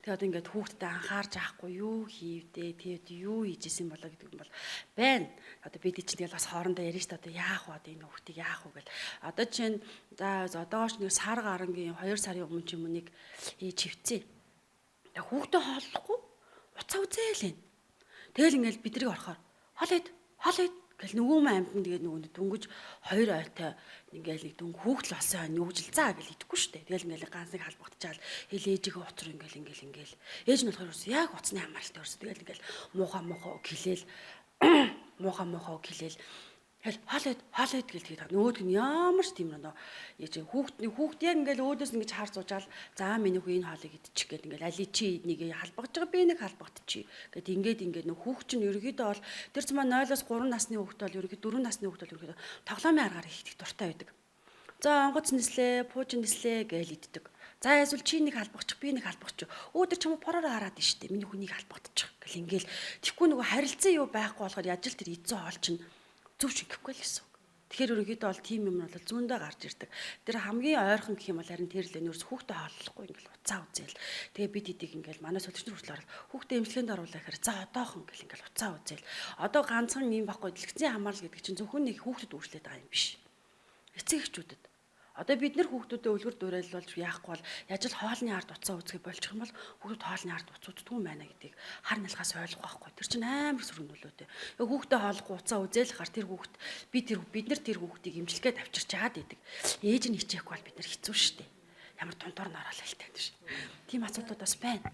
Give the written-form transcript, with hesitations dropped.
Тэгээ одоо ингээд хүүхдэд анхаарч авахгүй юу хийвдэ, тэгээд юу хийжсэн болоо гэдэг юм бол байна. Одоо бид чинь тэгэл бас хоорондоо ярина шүү дээ. Одоо яах вэ? Одоо энэ хүүхдийг яах вэ гэл. Одоо чинь за одоогооч нэг сар гарангийн 2 сарын өмнө ч юм уу нэг ээж хөвцөө. Тэгээ хүүхдээ хооллохгүй уцаа үзээл энэ. Тэгэл ингээл бидрийг орохоор хоол ид, хоол ид гэл нөгөө мөн амтан тэгээд нөгөө дөнгөж хоёр ойтой ингээл нэг дөнгө хүүхдэл болсон хойно нүгжил заа гэл идэхгүй штэ. Тэгэл ингээл ганц нэг халбагдчихаал хэл ээжигээ уцар ингээл ингээл ингээл ээж нь болохоор яг уцны хамааралтай өрс. Тэгэл ингээл муухай муухай гэлээл муухай муухай гэлээл. Тэгэл хоол ид, хоол ид гэл тэгээд нөгөөдг нь ямар ч тийм нөө яаж хүүхдний хүүхд яг ингээл өөдөөс ингэж хар зуужаал за миний хүү энэ хоолыг идчих гэл ингээл али чи эднийг халбагж байгаа би нэг халбагдчих гэд ингээд ингээд нөх хүүхд чинь ерөөдөө бол тэр цумаа 0-оос 3 насны хүүхд бол ерөөдөө 4 насны хүүхд бол ерөөдөө тоглоомын аргаар их их дуртай байдаг. За онгоц нислээ, пууж нислээ гээл иддэг. За эсвэл чи нэг халбагчих, би нэг халбагчих. Өө тэр чам пороор хараад нь штэ. Миний хүнийг халбагдчих гэл ингээл тэгхгүй нөгөө харилцан юу байхгүй болохоор яаж л тэр эзэн хоол чинь зөв шингэхгүй л гэсэн үг. Тэгэхээр ерөнхийдөө бол тийм юм бол зүүндээ гарч ирдэг. Тэр хамгийн ойрхон гэх юм бол харин тэр л нөөс хүүхдээ хооллохгүй ингээл уцаа үзээл. Тэгээ бид эдийг ингээл манай сүүлчнэр хүртэл орол хүүхдээ эмчилгээнд оруулаа гэхээр за одоохон гэл ингээл уцаа үзээл. Одоо ганцхан юм байхгүй дэлгэцийн хамаарал гэдэг чинь зөвхөн нэг хүүхдэд үйлчлээд байгаа юм биш. Эцэг эхчүүдэд. Одоо бид нэр хүүхдүүдэд үлгэр дуурайл болж яахгүй бол яаж л хоолны ард уцаа үзэхэ болчих юм бол хүүхдүүд хоолны ард уцууддгүй юм байна гэдгийг хар налхаас ойлгох байхгүй. Тэр чинь амар сөрөг нөлөөтэй. Яг хүүхдээ хооллохгүй уцаа үзээл хар тэр хүүхд би тэр бид нар тэр хүүхдийг имчилгээд авчирч чаад идэг. Ээж нь хичээхгүй бол бид нар хэцүү шттэ. Ямар дундуур нь ороод айлтай юм шиг. Тийм асуудлууд бас байна.